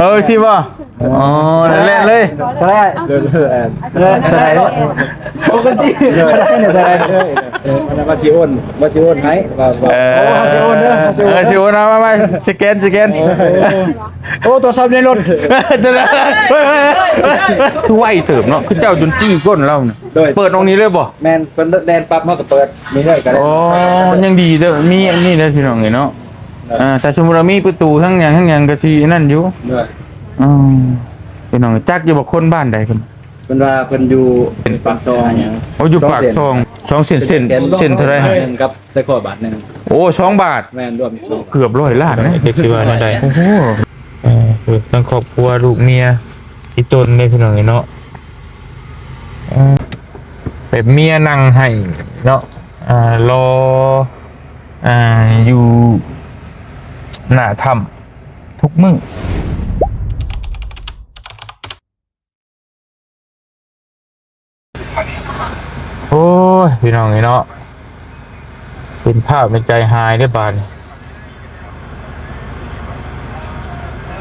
ເອີ ຊິບໍ່? ອໍ ນັ້ນແຫຼະເລີຍ ກໍໄດ້ ເດີ ເດີ ເດີ ເດີ ເດີ ປົກກະຕິ ເດີ ເດີ ເດີ ເດີ ວ່າຊິໂອນ ວ່າຊິໂອນໃຫ້ ວ່າ ວ່າ ເອີ ໂອ້ ເຮົາຊິໂອນເດີ ເຮົາຊິໂອນເດີ ເອີ ຊິໂອນ ເອົາ ມາ ມາ ສະແກນ ສະແກນ ໂອ້ ໂຕສັບໃນລົດ ຄືໄວເຕີບເນາະ ຄືເຈົ້າຈົນຈີ້ກົ້ນລາວນະ ໂດຍ ເປີດອອກນີ້ເລີຍບໍ່? ແມ່ນ ເພິ່ນແລ່ນປັບ ເຮົາກໍເປີດນີ້ເລີຍກໍໄດ້ ອໍ ຍັງດີເດີ ມີອັນນີ້ເດີ ພີ່ນ້ອງເອີຍເນາະ ອ່າ ຖ້າສົມມຸດວ່າມີປະຕູທັງຫຍັງທັງຫຍັງກໍຊິນັ້ນຢູ່ ໂດຍ ອືມ ພີ່ນ້ອງ ຈັກຢູ່ບໍ່ ຄົນບ້ານໃດເພິ່ນ? ເພິ່ນວ່າເພິ່ນຢູ່ປາກຊ່ອງ ໂອ້ ຢູ່ປາກຊ່ອງ ສອງເສັ້ນ ເສັ້ນ ເສັ້ນເທົ່າໃດ? ໜຶ່ງກັບໄຊຄໍບາດໜຶ່ງ ໂອ້ ສອງບາດ ແມ່ນ ລວມສອງ ເກືອບຮ້ອຍລ້ານນະ ຈັກຊິວ່າແນວໃດ ໂອ້ໂຫ ເອີ ທັງຄອບຄົວ ລູກເມຍ ອີ່ຕົນເດ້ ພີ່ນ້ອງເອີຍເນາະ ເອີ ແບບເມຍນັ່ງໃຫ້ເນາະ ອ່າ ລໍ ອ່າ ຢູ່ໜ້າຖ້ຳທຸກມື້. ໂອ້ຍ ພີ່ນ້ອງເອີຍເນາະ ເຫັນພາບໃນໃຈຫາຍເດ້ບາດນີ້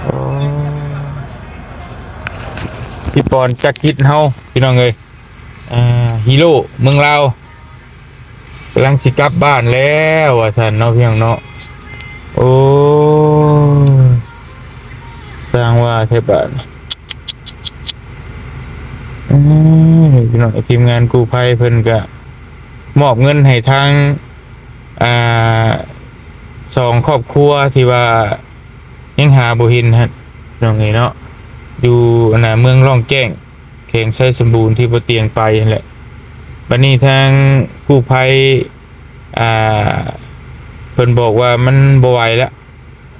ໂອ້ຍ ພີ່ປອນຈັກກິດເຮົາ ພີ່ນ້ອງເອີຍ ອ່າ ຮີໂຣເມືອງລາວ ກຳລັງຊິກັບບ້ານແລ້ວວ່າຊັ້ນເນາະ ພີ່ນ້ອງເນາະ ໂອ້ຍ ສ້າງວ່າແທ້ບາດນີ້ ອືມ ພີ່ນ້ອງ ທີມງານກູ້ໄພເພິ່ນກະມອບເງິນໃຫ້ທາງ ອ່າ ສອງຄອບຄົວທີ່ວ່າຍັງຫາບໍ່ເຫັນຫັ້ນ ພີ່ນ້ອງເອີຍເນາະ ຢູ່ ອັນນ່າ ເມືອງລ້ອງແຈ້ງ ແຂວງໄຊສົມບູນ ທີ່ບໍ່ຕຽງໄປຫັ້ນແຫຼະ ບັດນີ້ທາງກູ້ໄພ ອ່າ ເພິ່ນບອກວ່າມັນບໍ່ໄຫວລະ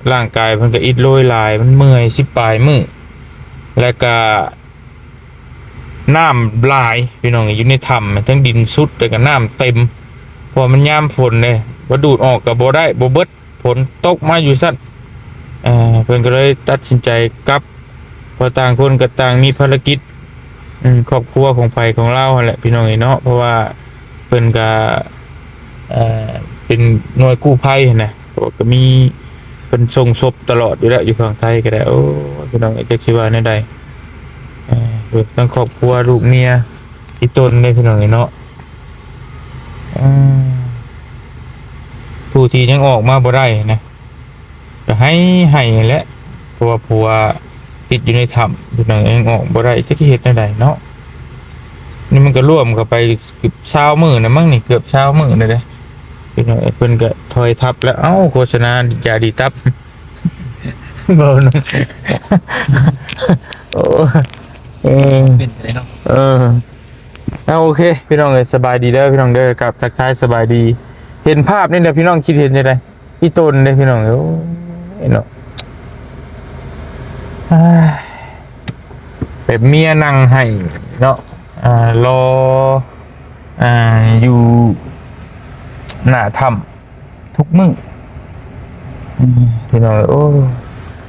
ຮ່າງກາຍເພິ່ນກໍອິດໂລຍຫຼາຍ ມັນເມື່ອຍສິບປາຍມື້ ແລ້ວກະນ້ຳຫຼາຍ ພີ່ນ້ອງ ຢູ່ໃນຖ້ຳ ທັງດິນຊຸດ ແລ້ວກະນ້ຳເຕັມ ເພາະວ່າມັນຍາມຝົນເດ້ ບໍ່ດູດອອກກໍບໍ່ໄດ້ ບໍ່ເບິດ ຝົນຕົກມາຢູ່ຊັ້ນ ເອີ ເພິ່ນກໍເລີຍຕັດສິນໃຈກັບ ເພາະຕ່າງຄົນກໍຕ່າງມີພາລະກິດ ອືມ ຄອບຄົວຂອງໃຜຂອງລາວຫັ້ນແຫຼະ ພີ່ນ້ອງເອີຍເນາະ ເພາະວ່າເພິ່ນກໍ ເອີ ເປັນໜ່ວຍກູ້ໄພຫັ້ນນະ ເພາະວ່າກໍມີເພິ່ນສົ່ງສົບຕະຫຼອດຢູ່ແລ້ວ ຢູ່ຝັ່ງໄທກໍໄດ້ ໂອ້ຍ ພີ່ນ້ອງເອີຍ ຈັກຊິວ່າແນວໃດ ເອີ ທັງຄອບຄົວ ລູກເມຍ ອີ່ຕົນເດ້ ພີ່ນ້ອງເອີຍເນາະ ເອີ ຜູ້ທີ່ຍັງອອກມາບໍ່ໄດ້ນະ ກໍໃຫ້ ໃຫ້ແຫຼະ ເພາະວ່າຜົວຕິດຢູ່ໃນຖ້ຳ ພີ່ນ້ອງເອີຍ ອອກບໍ່ໄດ້ ຈັກຊິເຮັດແນວໃດເນາະ ນີ້ມັນກໍລວມເຂົ້າໄປເກືອບຊາວມື້ນະມັ້ງນີ້ ເກືອບຊາວມື້ແລ້ວເດ້ ພີ່ນ້ອງເອີຍ ເພິ່ນກໍຖອຍທັບແລ້ວ ເອົ້າ ໂຄສະນາຢາດີຕັບ ເວົ້ານຳ ໂອ້ ເອີ ເປັນໄປເນາະ ເອີ ເອົາ ໂອເຄ ພີ່ນ້ອງເອີຍ ສະບາຍດີເດີ ພີ່ນ້ອງເດີ ກັບທັກທາຍສະບາຍດີ ເຫັນພາບນີ້ແຫຼະ ພີ່ນ້ອງຄິດເຫັນຈັ່ງໃດ? ອີ່ຕົນເດ້ພີ່ນ້ອງເອີຍ ໂອ້ຍເນາະ ແບບເມຍນັ່ງໃຫ້ເນາະ ອ່າ ລໍ ອ່າ ຢູ່ໜ້າຖ້ຳທຸກມື້ ອືມ ພີ່ນ້ອງເອີຍ ໂອ້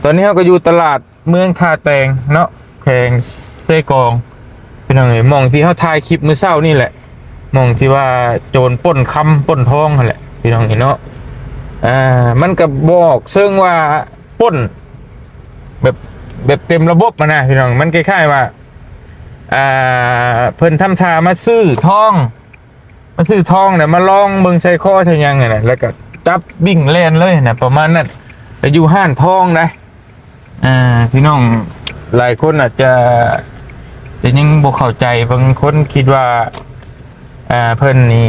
ຕອນນີ້ເຮົາກໍຢູ່ຕະຫຼາດ ເມືອງທ່າແຕງເນາະ ແຂວງເຊກອງ ພີ່ນ້ອງເອີຍ ໝ່ອງທີ່ເຮົາຖ່າຍຄລິບມື້ເຊົ້ານີ້ແຫຼະ ໝ່ອງທີ່ວ່າໂຈນປຸ້ນຄຳປຸ້ນທອງຫັ້ນແຫຼະ ພີ່ນ້ອງເອີຍເນາະ ອ່າ ມັນກໍບອກເຊີງວ່າປຸ້ນ ແບບ ແບບເຕັມລະບົບຫັ້ນນະ ພີ່ນ້ອງ ມັນຄ້າຍໆວ່າ ອ່າ ເພິ່ນທຳທ່າມາຊື້ທອງ ມາຊື້ທອງແລ້ວມາລອງເບິ່ງໃສ່ຄໍໃສ່ຫຍັງຫັ້ນນະ ແລ້ວກໍຈັບວິ່ງແລ່ນເລີຍຫັ້ນນະ ປະມານນັ້ນ ແລ້ວຢູ່ຮ້ານທອງໃດ໋ ອ່າ ພີ່ນ້ອງຫຼາຍຄົນອາດຈະ ຈະຍັງບໍ່ເຂົ້າໃຈ ບາງຄົນຄິດວ່າ ອ່າ ເພິ່ນນີ້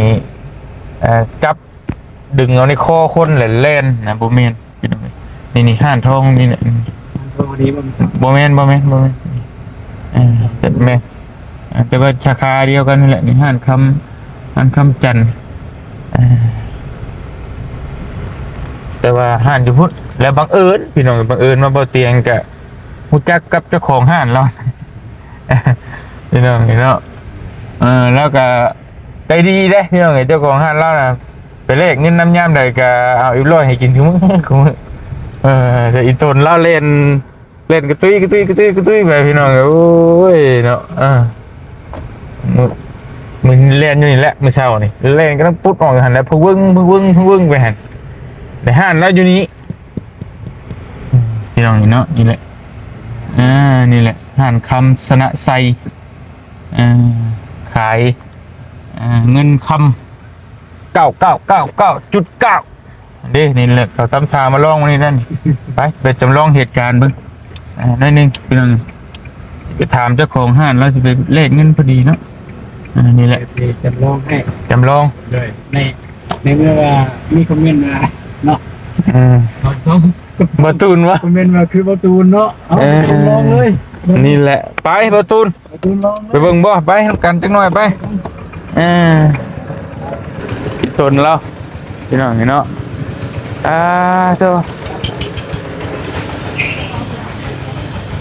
ອ່າ ຈັບດຶງເອົາໃນຄໍຄົນແລ້ວແລ່ນນະ ບໍ່ແມ່ນ ພີ່ນ້ອງເອີຍ ນີ້ ນີ້ຮ້ານທອງນີ້ແຫຼະ ບໍ່ແມ່ນ ບໍ່ແມ່ນ ບໍ່ແມ່ນ ເອີ ແມ່ນ ເອີ ແຕ່ວ່າສາຂາດຽວກັນຫັ້ນແຫຼະ ນີ້ຮ້ານຄຳ ຮ້ານຄຳຈັນ ເອີ ແຕ່ວ່າຮ້ານຢູ່ພຸ້ນ ແລ້ວບັງເອີນ ພີ່ນ້ອງ ບັງເອີນວ່າບໍ່ຕຽງກະຮູ້ຈັກກັບເຈົ້າຂອງຮ້ານລາວ ພີ່ນ້ອງເນາະ ເອີ ລາວກະໃຈດີເດ້ ພີ່ນ້ອງເອີຍ ເຈົ້າຂອງຮ້ານລາວນະ ໄປແລກເງິນນຳຍາມໃດກະເອົາອີກຮ້ອຍໃຫ້ກິນທຸກມື້ ທຸກມື້ ເອີ ແຕ່ອີ່ຕົນລາວແລ່ນ ແລ່ນກະຕຸ້ຍ ກະຕຸ້ຍ ກະຕຸ້ຍ ກະຕຸ້ຍໄປ ພີ່ນ້ອງເອີຍ ໂອ້ຍເນາະ ເອີ ມື້ ມື້ແລ່ນຢູ່ນີ້ແຫຼະ ມື້ເຊົ້ານີ້ ແລ່ນກຳລັງປຸດອອກຫັ້ນແຫຼະ ພະວຶ່ງ ພະວຶ່ງ ພະວຶ່ງໄປຫັ້ນ ແຕ່ຮ້ານລາວຢູ່ນີ້ ພີ່ນ້ອງເນາະ ນີ້ແຫຼະ ອ່າ ນີ້ແຫຼະ ຮ້ານຄຳຊະນະໄຊ ເອີ ຂາຍ ເອີ ເງິນຄຳ ເກົ້າເກົ້າເກົ້າເກົ້າຈຸດເກົ້າ ເດ້. ນີ້ແຫຼະ ເຂົາທຳທ່າມາລອງມື້ນີ້ນັ້ນ. ໄປ ໄປຈຳລອງເຫດການເບິ່ງ ອ່າ ໜ້ອຍໜຶ່ງ ພີ່ນ້ອງ. ໄປຖາມເຈົ້າຂອງຮ້ານ ລາວຊິໄປແລກເງິນພໍດີເນາະ. ອ່າ ນີ້ແຫຼະ ຊິຈຳລອງໃຫ້ ຈຳລອງ ໂດຍ ໃນ ໃນເມື່ອວ່າມີຄອມເມັນມາເນາະ ເອີ ເອົາ ບໍ່ຕູນວະ ຄອມເມັນມາຄືບໍ່ຕູນເນາະ. ເອົາ ເອີ ຈຳລອງເລີຍ. ນີ້ແຫຼະ ໄປ ບໍ່ຕູນ ໄປເບິ່ງບໍ່ ໄປນຳກັນຈັກໜ່ອຍໄປ. ເອີ ຕົ້ນລາວ ພີ່ນ້ອງເນາະ. ອ່າ ໂທ້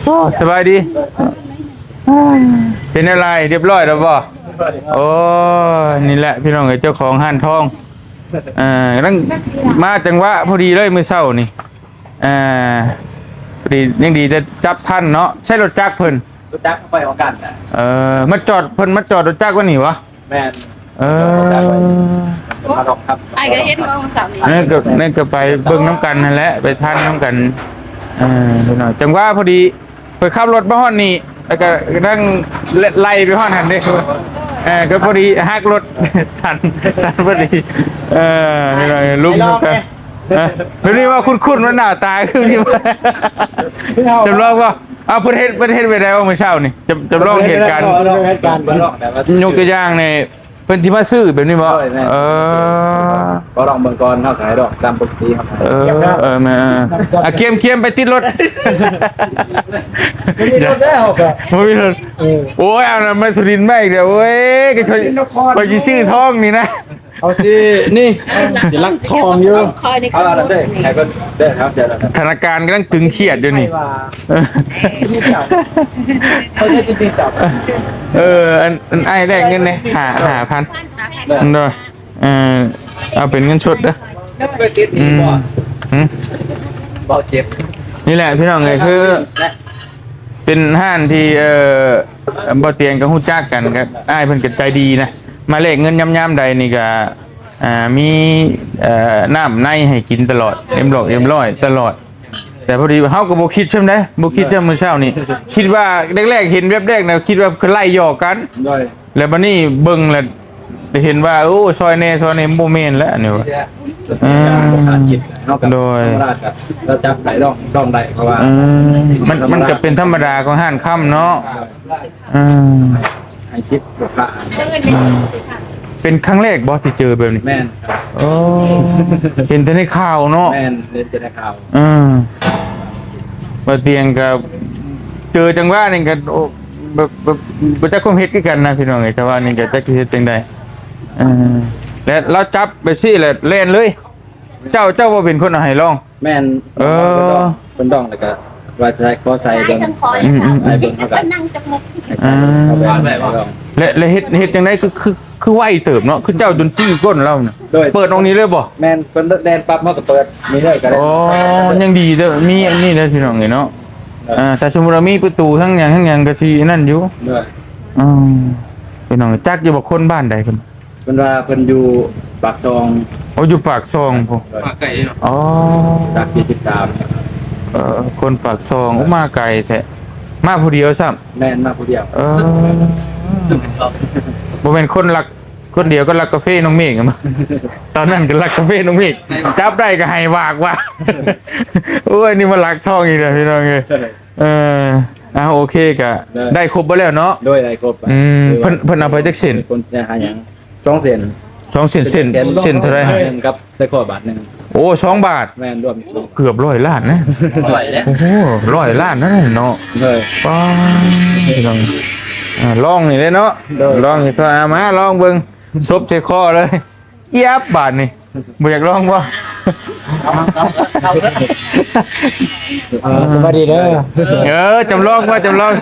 ໂອ້ ສະບາຍດີ. ເປັນແນວໃດ ຮຽບຮ້ອຍແລ້ວບໍ່? ໂອ້ ນີ້ແຫຼະ ພີ່ນ້ອງເອີຍ ເຈົ້າຂອງຮ້ານທອງ. ເອີ ກຳລັງມາຈັງຫວະພໍດີເລີຍມື້ເຊົ້ານີ້. ອ່າ ພໍດີ ຍັງດີແຕ່ຈັບທັນເນາະ. ໃຊ້ລົດຈັກເພິ່ນ ລົດຈັກໄປຂອງກັນນະ. ເອີ ມາຈອດ ເພິ່ນມາຈອດລົດຈັກໄວ້ນີ້ຫວາ? ແມ່ນ ເອີ ມາດອກຄັບ ອ້າຍກໍເຫັນວ່າຂອງສາວນີ້ ນັ້ນກໍ ນັ້ນກໍໄປເບິ່ງນຳກັນຫັ້ນແຫຼະ ໄປທັນນຳກັນ. ເອີ ພີ່ນ້ອງ ຈັງຫວະພໍດີ ຂ້ອຍຂັບລົດມາຮອດນີ້ ແລ້ວກໍນັ່ງໄລ່ໄປຮອດຫັ້ນເດ້. ເອີ ກໍພໍດີຫັກລົດທັນ ທັນພໍດີ. ເອີ ພີ່ນ້ອງ ລຸມນຳກັນ. ເອີ ດຽວນີ້ວ່າຄຸ້ນໆ ວ່າໜ້າຕາຄືທີ່ ຈຳລອງບໍ່? ເອົາ ເພິ່ນເຮັດ ເພິ່ນເຮັດແບບໃດວະມື້ເຊົ້ານີ້? ຈຳ ຈຳລອງເຫດການ ເຮັດການ ຍົກຕົວຢ່າງນີ້ ເພິ່ນຊິມາຊື້ແບບນີ້ບໍ່? ໂດຍ ແມ່ນ ເອີ ກໍລອງເບິ່ງກ່ອນ ເຮົາກໍໃຫ້ດອກຕາມປົກກະຕິເຮົາ. ເອີ ເອີ ແມ່ນ ອ່ະ ກຽມ ກຽມໄປຕິດລົດ ບໍ່ມີລົດແລ້ວກໍ ບໍ່ມີລົດ. ເອີ ໂອ້ຍ ເອົານຳໄມ້ສຸລິນມາອີກແລ້ວ ໂອ້ຍ ກໍຂ້ອຍ ຂ້ອຍຊິຊື້ທອງນີ້ນະ. ເຮົາຊິ ນີ້ ຊິລັກທອງຢູ່. ເອົາອັນນັ້ນເດີ ໃຫ້ເພິ່ນເດີ ເອົາເດີ ທະນາຄານກຳລັງຕຶງຄຽດຢູ່ນີ້. ເອີ ອັນ ອັນອ້າຍແລກເງິນແດ່ ຫ້າ ຫ້າພັນ ໂດຍ ເອີ ເອົາເປັນເງິນສົດເດີ. ອືມ ຫຶ ບໍ່ເຈັບ ນີ້ແຫຼະ ພີ່ນ້ອງເອີຍ ຄື ເປັນຮ້ານທີ່ ເອີ ບໍ່ຕຽງກໍຮູ້ຈັກກັນ ກໍອ້າຍເພິ່ນກໍໃຈດີນະ ມາແລກເງິນຍາມ ຍາມໃດນີ້ກໍ ອ່າ ມີ ເອີ ນ້ຳໃນໃຫ້ກິນຕະຫຼອດ ເອັມຫຼອກເອັມຮ້ອຍຕະຫຼອດ. ແຕ່ພໍດີເຮົາກໍບໍ່ຄິດຊ່ຳໃດ ບໍ່ຄິດຊ່ຳມື້ເຊົ້ານີ້ ຄິດວ່າແລກໆ ເຫັນແວບແລກນະ ຄິດວ່າຄືໄລ່ຫຍອກກັນ ໂດຍ ແລ້ວບັດນີ້ເບິ່ງແລ້ວ ໄດ້ເຫັນວ່າ ໂອ້ ຊ່ອຍແດ່ ຊ່ອຍແດ່ ບໍ່ແມ່ນແລ້ວອັນນີ້ວ່າ. ເອີ ໂດຍ ທຳມະດາກໍລາວຈັບໄດ້ ລອງ ລອງໄດ້ ເພາະວ່າ ເອີ ມັນ ມັນກໍເປັນທຳມະດາຂອງຮ້ານຄຳເນາະ. ເອີ ໃຫ້ສິບກວ່າ ເປັນຄັ້ງແລກບໍ່ທີ່ເຈີແບບນີ້? ແມ່ນ. ໂອ້ ເຫັນແຕ່ໃນຂ່າວເນາະ. ແມ່ນ ເຫັນແຕ່ໃນຂ່າວ. ເອີ ບໍ່ຕຽງກໍເຈີຈັງຫວະນີ້ກໍ ໂອ້ ແບບ ແບບ ບໍ່ຈັກຄວາມເຮັດຄືກັນນະ ພີ່ນ້ອງເອີຍ ແຕ່ວ່ານີ້ກໍຈັກຊິເຮັດຈັ່ງໃດ. ເອີ ແລະລາວຈັບແບບຊີ້ແຫຼະແລ່ນເລີຍ. ເຈົ້າ ເຈົ້າບໍ່ເປັນຄົນເອົາໃຫ້ລອງ? ແມ່ນ. ເອີ ເພິ່ນດອງ ເພິ່ນດອງແລ້ວກໍວ່າຈະໃສ່ ຂໍໃສ່ເບິ່ງ ອືມໆໆ ໃສ່ເບິ່ງ ເຮົາກໍໃຫ້ໃສ່ ອ່າ ເອົາໄປລອງ. ແລະ ແລະເຮັດ ເຮັດຈັ່ງໃດ ຄື ຄື ຄືໄວເຕີບເນາະ ຄືເຈົ້າຈົນຈື່ກົ້ນລາວນະ. ໂດຍ ເປີດອອກນີ້ເລີຍບໍ່? ແມ່ນ ເພິ່ນແລ່ນປັບ ເຮົາກໍເປີດນີ້ເລີຍກໍໄດ້. ໂອ້ ຍັງດີເດີ ມີອັນນີ້ເດີ ພີ່ນ້ອງເອີຍເນາະ. ໂດຍ ອ່າ ຖ້າສົມມຸດວ່າມີປະຕູທັງຫຍັງທັງຫຍັງກໍຊິນັ້ນຢູ່. ໂດຍ ອືມ ພີ່ນ້ອງ ຈັກຢູ່ບໍ່ ຄົນບ້ານໃດເພິ່ນ? ເພິ່ນວ່າເພິ່ນຢູ່ປາກຊ່ອງ. ໂອ້ ຢູ່ປາກຊ່ອງພຸ້ນ. ມາໄກເນາະ. ອໍ ຫຼັກສີ່ສິບສາມ. ເອີ ຄົນປາກຊ່ອງ. ໂອ້ ມາໄກແທ້ ມາຜູ້ດຽວຊ້ຳ. ແມ່ນ ມາຜູ້ດຽວ. ເອີ ບໍ່ແມ່ນຄົນລັກ ຄົນດຽວກໍລັກກາເຟນ້ອງເມກ ຕອນນັ້ນກໍລັກກາເຟນ້ອງເມກ ຈັບໄດ້ກໍໃຫ້ວາກວ່າ. ໂອ້ຍ ນີ້ມາລັກຊ່ອງອີກແລ້ວ ພີ່ນ້ອງເອີຍ. ເອີ ອ່າ ໂອເຄ ກະໄດ້ຄົບເບິດແລ້ວເນາະ. ໂດຍ ໄດ້ຄົບ. ອືມ ເພິ່ນ ເພິ່ນເອົາໄປຈັກເສັ້ນ? ຄົນເສຍຫາຫຍັງ? ສອງເສັ້ນ. ສອງເສັ້ນ. ເສັ້ນ ເສັ້ນເທົ່າໃດ? ໜຶ່ງກັບໃສ່ຂໍ້ບາດໜຶ່ງ. ໂອ້ ສອງບາດ. ແມ່ນ ລວມ ເກືອບຮ້ອຍລ້ານນະ. ໂອ້ໂຫ ຮ້ອຍລ້ານນະເນາະ. ໂດຍ ປ້າ ພີ່ນ້ອງ ອ່າ ລອງນີ້ເດ້ເນາະ. ໂດຍ ລອງນີ້ກໍ ອ່າ ມາລອງເບິ່ງ ສົບໃສ່ຄໍເລີຍ. ອຽບ ບາດນີ້ ບໍ່ຢາກລອງບໍ່? ເອີ ສະບາຍດີເດີ. ເອີ ຈຳລອງວ່າ ຈຳລອງ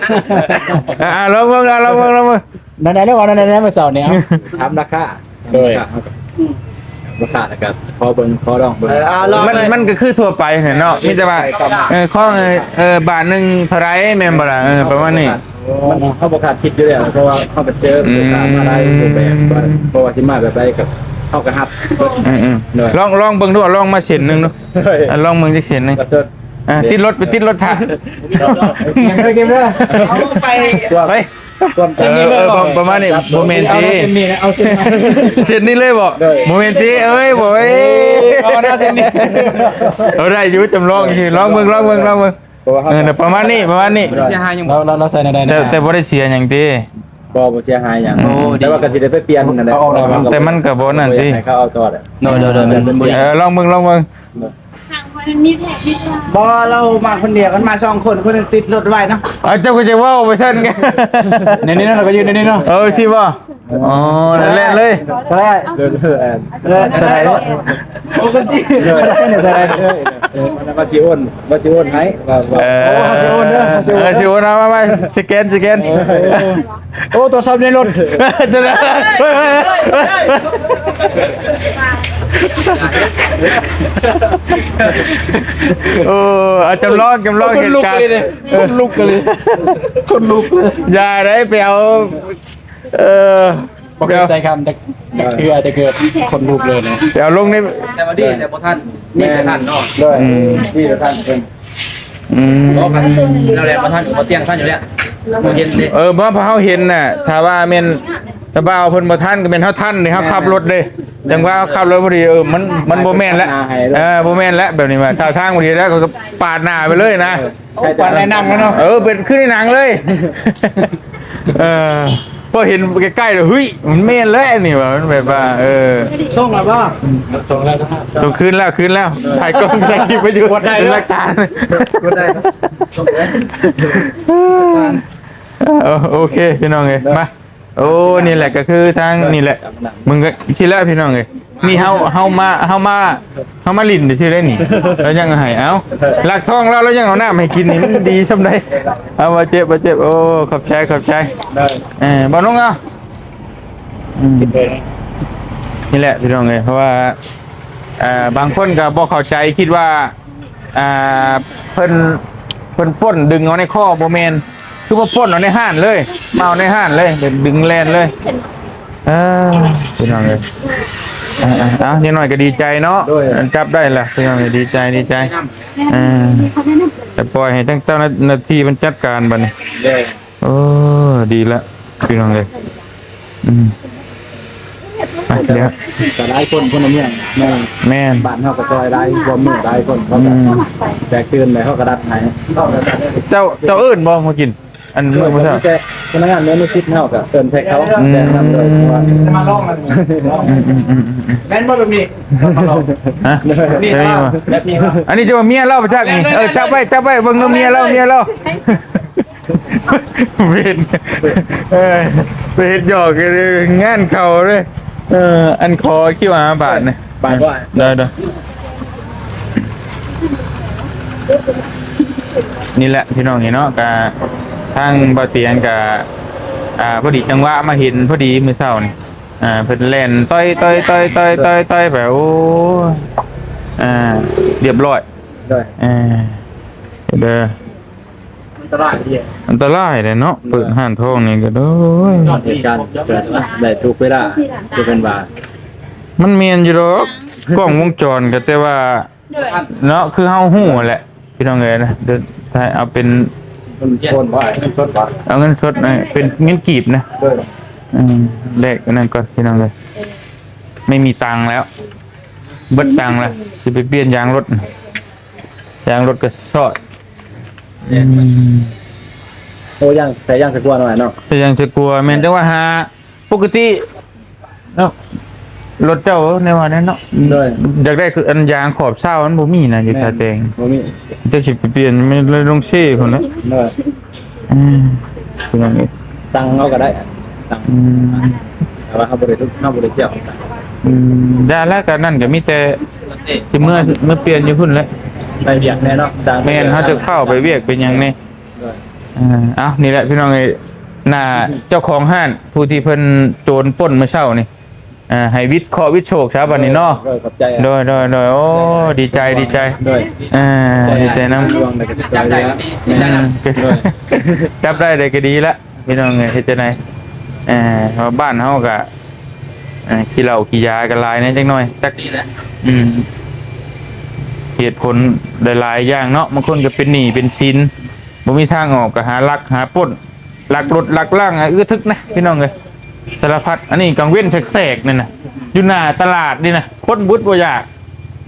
ອ່າ ລອງເບິ່ງ ອ່າ ລອງເບິ່ງ ລອງເບິ່ງ. ນັ້ນແຫຼະ ວ່ານັ້ນແຫຼະ ມື້ເຊົ້ານີ້ ເອົາ ຖາມລາຄາ. ໂດຍ ລາຄາ ລາຄາ ແລ້ວກໍຂໍເບິ່ງ ຂໍລອງເບິ່ງ. ເອີ ອ່າ ລອງ ມັນ ມັນກໍຄືທົ່ວໄປຫັ້ນເນາະ ມີແຕ່ວ່າ ເອີ ຂອງ ເອີ ບາດໜຶ່ງເທົ່າໃດ ແມ່ນບໍ່ລະ? ເອີ ປະມານນີ້. ມັນ ເຮົາບໍ່ຄາດຄິດຢູ່ແລ້ວ ເພາະວ່າເຮົາໄປເຈີລູກຄ້າມາຫຼາຍຮູບແບບ ວ່າ ບໍ່ວ່າຊິມາແບບໃດກໍເຮົາກໍຮັບ. ອືມໆ ໂດຍ ລອງ ລອງເບິ່ງດູ ລອງມາເສັ້ນໜຶ່ງດູ. ໂດຍ ອ່ະ ລອງເບິ່ງຈັກເສັ້ນໜຶ່ງ. ກໍຕົວ ອ່າ ຕິດລົດ ໄປຕິດລົດຖ້າ ເກັບເດີ ເກັບເດີ ເອົາໄປ ໄປ ເອີ ເອີ ປະ ປະມານນີ້ ບໍ່ແມ່ນຕິ ເອົາເສັ້ນນີ້ເລີຍ ເສັ້ນນີ້ເລີຍບໍ? ໂດຍ ບໍ່ແມ່ນຕິ ເອີຍ ບໍ່ ເອີຍ ເອົາເນາະ ເສັ້ນນີ້ ເອົາໄດ້ຢູ່ ຈຳລອງຢູ່ ລອງເບິ່ງ ລອງເບິ່ງ ລອງເບິ່ງ ເອີ ປະມານນີ້ ປະມານນີ້ ເສຍຫາຍຫຍັງບໍ່? ລາວ ລາວ ລາວໃສ່ແນວໃດ ແຕ່ ແຕ່ບໍ່ໄດ້ເສຍຫຍັງຕິ? ບໍ່ ບໍ່ເສຍຫາຍຫຍັງ ໂອ້ ແຕ່ວ່າກໍຊິໄດ້ໄປປ່ຽນນັ້ນແຫຼະ ເອົາອອກແລ້ວ ແຕ່ມັນກໍບໍ່ນັ້ນຕິ ໃຫ້ເຂົາເອົາຕໍ່ແຫຼະ ໂດຍ ໂດຍ ໂດຍ ເອີ ລອງເບິ່ງ ລອງເບິ່ງ ທາງມັນມີແທັກນິກວ່າ ບໍ່ ລາວມາຄົນດຽວ ຄັນມາສອງຄົນ ຄົນໜຶ່ງຕິດລົດໄວ້ເນາະ ເອົາ ເຈົ້າກໍຈະເວົ້າໄປຊັ້ນໄງ ໃນນີ້ເນາະ ລາວກໍຢູ່ໃນນີ້ເນາະ ເອີ ຊິບໍ່? ອໍ ນັ້ນແຫຼະເລີຍ ກໍໄດ້ ເອີ ເອີ ເອີ ເທົ່າໃດ? ໂອ້ ຄົນຈີນ ເທົ່າໃດ? ເອີ ວ່າຊິໂອນ ວ່າຊິໂອນໃຫ້ ວ່າ ວ່າ ເອີ ໂອ້ ເຮົາຊິໂອນເດີ ເຮົາຊິໂອນ ເອີ ຊິໂອນ ເອົາ ມາ ມາ ສະແກນ ສະແກນ ເອີ ໂອ້ ໂທລະສັບໃນລົດ ໂອ້ ອາ ຈຳລອງ ຈຳລອງເຫດການ ຂົນລຸກເລີຍ ຂົນລຸກເລີຍ ຂົນລຸກເລີຍ ຢ່າໄດ້ໄປເອົາ ເອີ ບໍ່ເຄີຍໃສ່ຄຳ ຈັກ ຈັກເທື່ອ ແຕ່ເກີດ ຂົນລຸກເລີຍນະ ໄປເອົາລົງໃນ ແຕ່ວ່າດີ ແຕ່ບໍ່ທັນ ນີ້ແຕ່ທັນເນາະ ໂດຍ ອືມ ນີ້ແຕ່ທັນເພິ່ນ ອືມ ບໍ່ທັນ ແລ້ວແຫຼະ ບໍ່ທັນ ບໍ່ຕຽງທັນຢູ່ແລ້ວ ບໍ່ເຫັນເດ້ ເອີ ບໍ່ ເພາະເຮົາເຫັນນະ ຖ້າວ່າແມ່ນ ຖ້າບ່າວເພິ່ນບໍ່ທັນ ກໍແມ່ນເຮົາທັນເດ້ ເຮົາຂັບລົດເດ້ ຈັງຫວະເຮົາຂັບລົດພໍດີ ເອີ ມັນ ມັນບໍ່ແມ່ນແລ້ວ ເອີ ບໍ່ແມ່ນແລ້ວ ແບບນີ້ວ່າ ທ່າທາງບໍ່ດີແລ້ວ ກໍປາດໜ້າໄປເລີຍນະ ເອີ ປາດໃນໜັງເນາະ ເອີ ເປັນຄືໃນໜັງເລີຍ ເອີ ພໍເຫັນໃກ້ໆ ແລ້ວ ເຮີ້ຍ ມັນແມ່ນແລ້ວນີ້ວ່າ ມັນແບບວ່າ ເອີ ສົ່ງແລ້ວບໍ່? ສົ່ງແລ້ວ ສົ່ງຄືນແລ້ວ ຄືນແລ້ວ ຖ່າຍກ້ອງ ຖ່າຍຄລິບໄວ້ຢູ່ ກົດໄດ້ເນາະ ຫຼັກຖານ ກົດໄດ້ ເອີ ໂອເຄ ພີ່ນ້ອງເອີຍ ມາ ໂອ້ ນີ້ແຫຼະ ກໍຄືທາງນີ້ແຫຼະ ມຶງກໍຊິແລ້ວ ພີ່ນ້ອງເອີຍ ນີ້ເຮົາ ເຮົາມາ ເຮົາມາ ເຮົາມາຫຼິ້ນຊື່ໄດ໋ນີ້ ແລ້ວຍັງໃຫ້ ເອົ້າ ລັກທ້ອງລາວ ລາວຍັງເອົານ້ຳໃຫ້ກິນນີ້ ມັນດີຊ່ຳໃດ ເອົາ ບໍ່ເຈັບ ບໍ່ເຈັບ ໂອ້ ຂອບໃຈ ຂອບໃຈ ເອີ ບໍ່ລົງເອົາ ອືມ ນີ້ແຫຼະ ພີ່ນ້ອງເອີຍ ເພາະວ່າ ອ່າ ບາງຄົນກໍບໍ່ເຂົ້າໃຈ ຄິດວ່າ ອ່າ ເພິ່ນ ເພິ່ນປົ້ນດຶງເອົາໃນຄໍ ບໍ່ແມ່ນ ຄືວ່າປົ້ນເອົາໃນຮ້ານເລີຍ ມາເອົາໃນຮ້ານເລີຍ ແບບດຶງແລ່ນເລີຍ ເອີ ພີ່ນ້ອງເອີຍ ເອົາ ເອົາ ເອົາ ຢ່າງໜ້ອຍກໍດີໃຈເນາະ ໂດຍ ຈັບໄດ້ລະ ພີ່ນ້ອງເອີຍ ດີໃຈ ດີໃຈ ເອີ ແຕ່ປ່ອຍໃຫ້ທາງເຈົ້າໜ້າທີ່ເພິ່ນຈັດການບັດນີ້ ໂອ້ ດີລະ ພີ່ນ້ອງເອີຍ ອືມ ອ່ະ ດຽວ ກໍຫຼາຍຄົນ ພົນລະເມືອງ ແມ່ນ ແມ່ນ ບ້ານເຮົາກໍຊ່ອຍຫຼາຍ ຮ່ວມມືຫຼາຍຄົນ ເຂົາກໍ ອືມ ແຕກຕື່ນແລ້ວ ເຂົາກໍດັດໃຫ້ ເຈົ້າ ເຈົ້າເອີ້ນບໍ່ມາກິນ ອັນມື້ມື້ເຊົ້າ ມີແຕ່ພະນັກງານແມ່ນສິດ ເຮົາກໍເອີ້ນໃສ່ເຂົາ ອືມ ແຕ່ນຳເລີຍ ວ່າ ອືມ ອືມ ອືມ ອືມ ແມ່ນບໍ່ແບບນີ້ ຮະ ແບບນີ້ບໍ່ ແບບນີ້ບໍ່ ອັນນີ້ຈະວ່າເມຍລາວໄປຈັກນີ້ ເອີ ຈັບໄວ້ ຈັບໄວ້ ເບິ່ງດູເມຍລາວ ເມຍລາວ ເວນ ເອີ ໄປເຮັດຫຍອກກັນເລີຍ ງານເຂົ້າເລີຍ ເອີ ອັນຂໍຄິວຫ້າບາດນີ້ ບາດວ່າ ໄດ້ໆ ນີ້ແຫຼະພີ່ນ້ອງເອີຍເນາະ ກະທາງບ່າວຕຽງກະ ອ່າ ພໍດີຈັງຫວະມາເຫັນພໍດີມື້ເຊົ້ານີ້ ອ່າ ເພິ່ນແລ່ນຕ່ອຍໆໆໆໆໄປ ໂອ້ ອ່າ ຮຽບຮ້ອຍ ໂດຍ ເອີ ເດີ ອັນຕະລາຍເດ ອັນຕະລາຍເດເນາະ ເປີດຮ້ານທອງນີ້ກໍ ໂອ້ຍ ເຫດການເກີດໄດ້ທຸກເວລາ ຄືເພິ່ນວ່າ ມັນແມ່ນຢູ່ດອກ ກ້ອງວົງຈອນກໍ ແຕ່ວ່າ ໂດຍ ເນາະ ຄືເຮົາຮູ້ແຫຼະ ພີ່ນ້ອງເອີຍນະ ເດີ ຖ້າເອົາເປັນ ເງິນໂອນບໍ່ ເງິນສົດບໍ່ ເອົາເງິນສົດ ເອີ ເປັນເງິນກີບນະ ໂດຍ ອືມ ແລກອັນນັ້ນກ່ອນ ພີ່ນ້ອງເອີຍ ໄມ່ມີຕັງແລ້ວ ເບິດຕັງແລ້ວ ຊິໄປປ່ຽນຢາງລົດ ຢາງລົດກໍຊອດ ອືມ ໂອ້ ຢາງ ໃສ່ຢາງສະກົວໜ້ອຍເນາະ ໃສ່ຢາງສະກົວ ແມ່ນ ແຕ່ວ່າຫາ ປົກກະຕິເນາະ ລົດເຈົ້າແນວວ່ານັ້ນເນາະ ໂດຍ ຢາກໄດ້ຄືອັນຢາງຂອບຊາວ ມັນບໍ່ມີນະ ຢູ່ທ່າແຕງ ບໍ່ມີ ເຈົ້າຊິໄປປ່ຽນ ມັນລົງເຊພຸ້ນແຫຼະ ໂດຍ ອືມ ພີ່ນ້ອງເອີຍ ສັ່ງເຮົາກໍໄດ້ ສັ່ງ ອືມ ແຕ່ວ່າເຮົາບໍ່ໄດ້ ເຮົາບໍ່ໄດ້ທ່ຽວ ອືມ ດາລະກະນັ້ນກໍມີແຕ່ຊິເມືອ ເມືອປ່ຽນຢູ່ພຸ້ນແຫຼະ ໄປວຽກແນ່ເນາະ ແມ່ນ ເຮົາຈະເຂົ້າໄປວຽກໄປຫຍັງແນ່ ໂດຍ ເອີ ເອົ້າ ນີ້ແຫຼະພີ່ນ້ອງເອີຍ ໜ້າເຈົ້າຂອງຮ້ານ ຜູ້ທີ່ເພິ່ນໂຈນປຸ້ນມື້ເຊົ້ານີ້ ອ່າ ໃຫ້ວິດເຄາະວິດໂຊກຊະບັດນີ້ເນາະ ໂດຍ ຂອບໃຈ ໂດຍ ໂດຍ ໂດຍ ໂອ້ ດີໃຈ ດີໃຈ ໂດຍ ເອີ ດີໃຈນຳ ແມ່ນ ໂດຍ ຈັບໄດ້ໄດ້ກໍດີລະ ພີ່ນ້ອງເອີຍ ເຮັດຈັ່ງໃດ ເອີ ເພາະບ້ານເຮົາກະ ເອີ ຂີ້ເຫຼົ້າຂີ້ຢາກະຫຼາຍແດ່ຈັກໜ້ອຍ ຈັກ ອືມ ເຫດຜົນຫຼາຍໆຢ່າງເນາະ, ບາງຄົນກໍເປັນໜີ້ເປັນສິນ ບໍ່ມີທາງອອກ ກໍຫາລັກຫາປຸ້ນ ລັກລົດລັກລາງ ອາ ອຶດທຶກນະ ພີ່ນ້ອງເອີຍ ສາລະພັດ. ອັນນີ້ກາງເວັນແສກໆນີ້ນະ ຢູ່ໜ້າຕະຫຼາດນີ້ນະ ຄົນບຸດບໍ່ຢາກ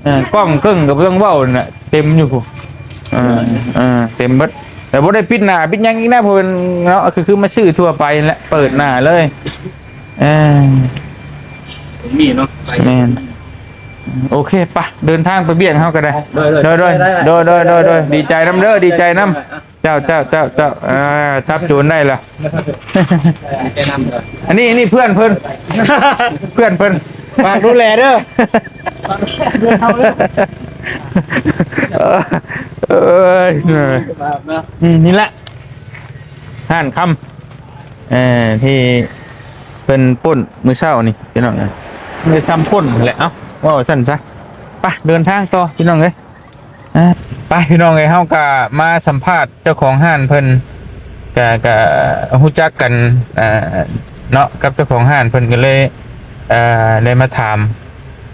ເອີ ກ້ອງເກິ່ງກໍບໍ່ຕ້ອງເວົ້ານັ້ນນະ ເຕັມຢູ່ພຸ້ນ ເອີ ເອີ ເຕັມເບິດ. ແຕ່ບໍ່ໄດ້ປິດໜ້າປິດຫຍັງອີກນະ ເພາະເປັນເນາະ ຄື ຄືມາຊື້ທົ່ວໄປຫັ້ນແຫຼະ ເປີດໜ້າເລີຍ. ເອີ ມີເນາະ ແມ່ນ. ໂອເຄ ໄປ ເດີນທາງໄປວຽກເຮົາກໍໄດ້. ໂດຍ ໂດຍ ໂດຍ ໂດຍ ໂດຍ ໂດຍ ໂດຍ ໂດຍ ດີໃຈນຳເດີ ດີໃຈນຳ. ເຈົ້າ ເຈົ້າ ເຈົ້າ ເຈົ້າ ອ່າ ຈັບໂຈນໄດ້ລະ. ອັນນີ້ ອັນນີ້ເພື່ອນເພິ່ນ ເພື່ອນເພິ່ນ ຝາກດູແລເດີ. ເອີຍ ອືມ ນີ້ແຫຼະ ຮ້ານຄຳ ເອີ ທີ່ເພິ່ນປຸ້ນມື້ເຊົ້ານີ້ ພີ່ນ້ອງເອີຍ ໄດ້ຊຳປຸ້ນແຫຼະ. ເອົ້າ ເວົ້າຊັ້ນຊະ ໄປ ເດີນທາງຕໍ່ ພີ່ນ້ອງເອີຍ. ອ່າ ໄປ ພີ່ນ້ອງເອີຍ ເຮົາກະມາສຳພາດເຈົ້າຂອງຮ້ານເພິ່ນ ກະ ກະຮູ້ຈັກກັນ ອ່າ ເນາະ ກັບເຈົ້າຂອງຮ້ານ ເພິ່ນກໍເລີຍ ເອີ ໄດ້ມາຖາມ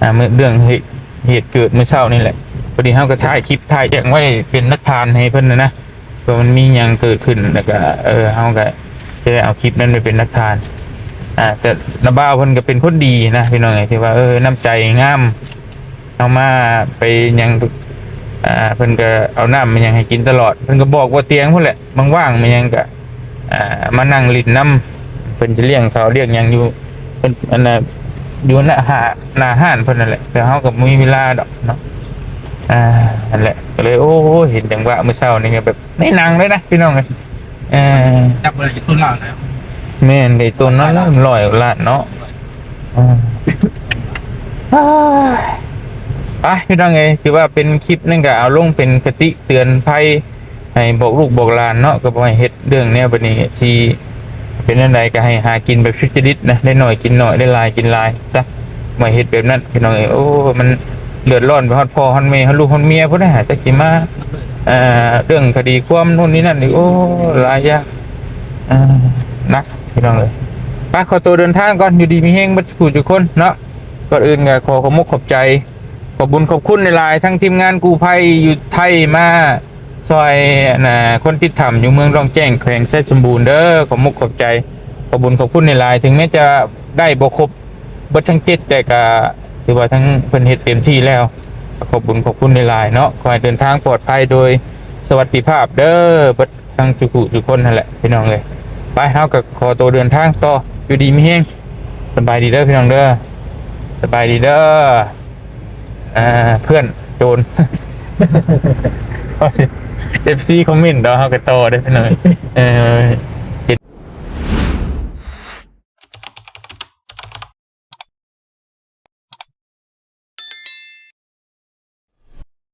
ອ່າ ເລື່ອງເຫດ ເຫດເກີດມື້ເຊົ້ານີ້ແຫຼະ. ພໍດີເຮົາກໍຖ່າຍຄລິບ ຖ່າຍຫຍັງໄວ້ເປັນຫຼັກຖານໃຫ້ເພິ່ນນະ ວ່າມັນມີຫຍັງເກີດຂຶ້ນ ແລ້ວກໍ ເອີ ເຮົາກໍຈະໄດ້ເອົາຄລິບນັ້ນໄປເປັນຫຼັກຖານ. ອ່າ ແຕ່ນ້າບ່າວເພິ່ນກໍເປັນຄົນດີນະ ພີ່ນ້ອງເອີຍ ທີ່ວ່າ ເອີ ນ້ຳໃຈງາມ ເຮົາມາໄປຫຍັງ ອ່າ ເພິ່ນກໍເອົານ້ຳມາຫຍັງໃຫ້ກິນຕະຫຼອດ. ເພິ່ນກໍບອກບໍ່ຕຽງພຸ້ນແຫຼະ ວ່າງໆມາຫຍັງກໍ ອ່າ ມານັ່ງຫຼິ້ນນຳ. ເພິ່ນຈະລ້ຽງເຂົ້າລ້ຽງຫຍັງຢູ່ ເພິ່ນ ອັນນ່າ ຢູ່ໜ້າ ຫາ ໜ້າຮ້ານເພິ່ນນັ້ນແຫຼະ ແຕ່ເຮົາກໍບໍ່ມີເວລາດອກເນາະ. ອ່າ ນັ້ນແຫຼະ ກໍເລີຍ ໂອ້ ເຫັນຈັງຫວະມື້ເຊົ້ານີ້ກໍແບບໃນໜັງເລີຍນະ ພີ່ນ້ອງເອີຍ. ເອີ ຈັບບໍ່ໄດ້ຢູ່ຕົ້ນລາວນະ. ແມ່ນເດ້ ຕົ້ນນັ້ນລະ ຮ້ອຍກວ່າລ້ານເນາະ. ອ່າ ໄປ ພີ່ນ້ອງເອີຍ ຖືວ່າເປັນຄລິບໜຶ່ງ ກໍເອົາລົງເປັນຄະຕິເຕືອນໄພ ໃຫ້ບອກລູກບອກຫຼານເນາະ ກໍບໍ່ໃຫ້ເຮັດເລື່ອງແນວແບບນີ້. ຊິເປັນແນວໃດກໍໃຫ້ຫາກິນແບບສຸດຈະລິດນະ ໄດ້ໜ້ອຍກິນໜ້ອຍ ໄດ້ຫຼາຍກິນຫຼາຍຊະ ບໍ່ໃຫ້ເຮັດແບບນັ້ນ ພີ່ນ້ອງເອີຍ. ໂອ້ ມັນເດືອດຮ້ອນໄປຮອດພໍ່ຮອດແມ່ ຮອດລູກຮອດເມຍພຸ້ນນະ ຈັກຊິມາ ອ່າ ເລື່ອງຄະດີຄວາມໂນ່ນນີ້ນັ້ນອີກ ໂອ້ ຫຼາຍຢ່າງ ອ່າ ໜັກ ພີ່ນ້ອງເອີຍ. ໄປ ຂໍໂຕເດີນທາງກ່ອນ ຢູ່ດີມີແຮງເບິດສູ່ຜູ້ທຸກຄົນເນາະ. ກ່ອນອື່ນກໍຂໍຂອບມຸກຂອບໃຈ ຂອບບຸນຂອບຄຸນຫຼາຍໆ ທັງທີມງານກູ້ໄພຢູ່ໄທ ມາຊ່ອຍ ອັນນ່າ ຄົນຕິດຖ້ຳຢູ່ເມືອງດອນແຈ້ງ ແຂວງໄຊສົມບູນເດີ. ຂອບມຸກຂອບໃຈ ຂອບບຸນຂອບຄຸນຫຼາຍໆ ເຖິງແມ້ຈະໄດ້ບໍ່ຄົບ ເບິດທັງເຈັດ ແຕ່ກະຖືວ່າທັງເພິ່ນເຮັດເຕັມທີ່ແລ້ວ. ຂອບບຸນຂອບຄຸນຫຼາຍໆເນາະ. ຂໍໃຫ້ເດີນທາງປອດໄພໂດຍສະຫວັດດີພາບເດີ ເບິດທັງທຸກຜູ້ທຸກຄົນຫັ້ນແຫຼະ ພີ່ນ້ອງເອີຍ. ໄປ ເຮົາກໍຂໍໂຕເດີນທາງຕໍ່ ຢູ່ດີມີແຮງ. ສະບາຍດີເດີ ພີ່ນ້ອງເດີ ສະບາຍດີເດີ. ອ່າ ເພື່ອນໂຈນ ເອັຟຊີຄອມເມັນເນາະ ເຮົາກໍຕໍ່ເດ້ ພີ່ນ້ອງເອີຍ. ເອີ